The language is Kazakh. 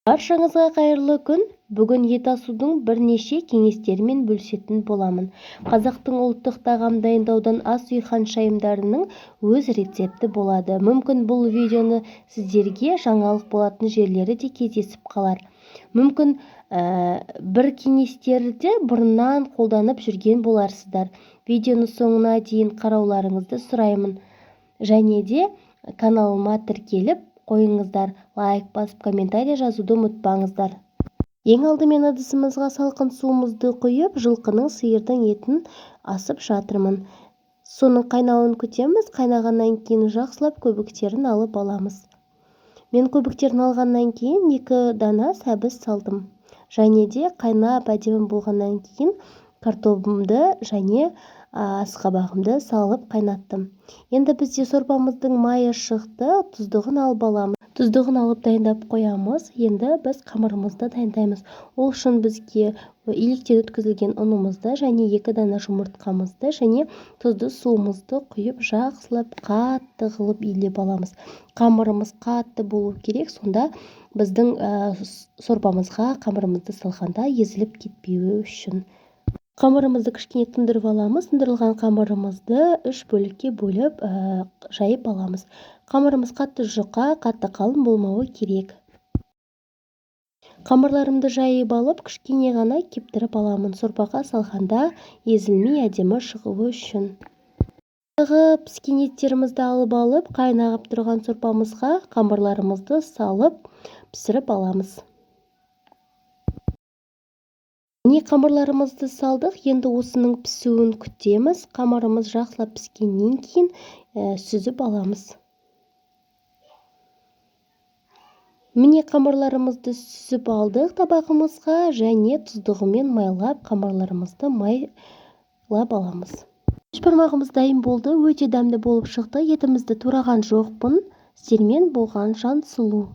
Баршаңызға қайырлы күн. Бүгін ет асудың бірнеше кеңестерімен бөлісетін боламын. Қазақтың ұлттық тағам дайындаудан ас үй ханшайымдарының өз рецепті болады. Мүмкін, бұл видеоны сіздерге жаңалық болатын жерлері де кездесіп қалар. Мүмкін, бір кеңестерді бұрыннан қолданып жүрген боларсыздар. Видеоны соңына дейін қарауларыңызды сұраймын. Және де каналыма тіркеліп қойыңыздар, лайк басып, комментарий жазуды ұмытпаңыздар. Ең алдымен ыдысымызға салқын суымызды құйып, жылқының, сиырдың етін асып жатырмын. Соның қайнауын күтеміз. Қайнағаннан кейін жақсылап көбіктерін алып аламыз. Мен көбіктерін алғаннан кейін 2 дана сәбіз салдым. Және де қайнап әдемі болғаннан кейін картобымды және асқабағымды салып қайнаттым. Енді бізде сорпамыздың майы шықты, тұздығын алып аламыз. Тұздығын алып дайындап қоямыз. Енді біз қамырымызды дайындаймыз. Ол үшін бізге илектен өткізілген ұнымызды және 2 дана жұмыртқамызды және тұзды суымызды құйып, жақсылап қатты қылып илеп аламыз. Қамырымыз қатты болу керек, сонда біздің сорпамызға қамырымызды салғанда езіліп кетпеуі үшін. Қамырымызды кішкене тұндырып аламыз. Тұндырылған қамырымызды 3 бөлікке бөліп, жайып аламыз. Қамырымыз қатты жұқа, қатты қалың болмауы керек. Қамырларымды жайып алып, кішкене ғана кептіріп аламын. Сорпаға салғанда езілмей әдемі шығуы үшін. Піскен еттерімізді алып алып, қайнағып тұрған сорпамызға қамырларымызды салып, пісіріп аламыз. Міне, қамырларымызды салдық. Енді осының пісуін күтеміз. Қамырымыз жақсылап піскеннен кейін сүзіп аламыз. Міне, қамырларымызды сүзіп алдық табағымызға және тұздығымен майлап қамырларымызды майлап аламыз. Бешбармағымыз дайын болды, өте дәмді болып шықты. Етімізді тураған жоқпын. Сіздермен болған Жансұлу.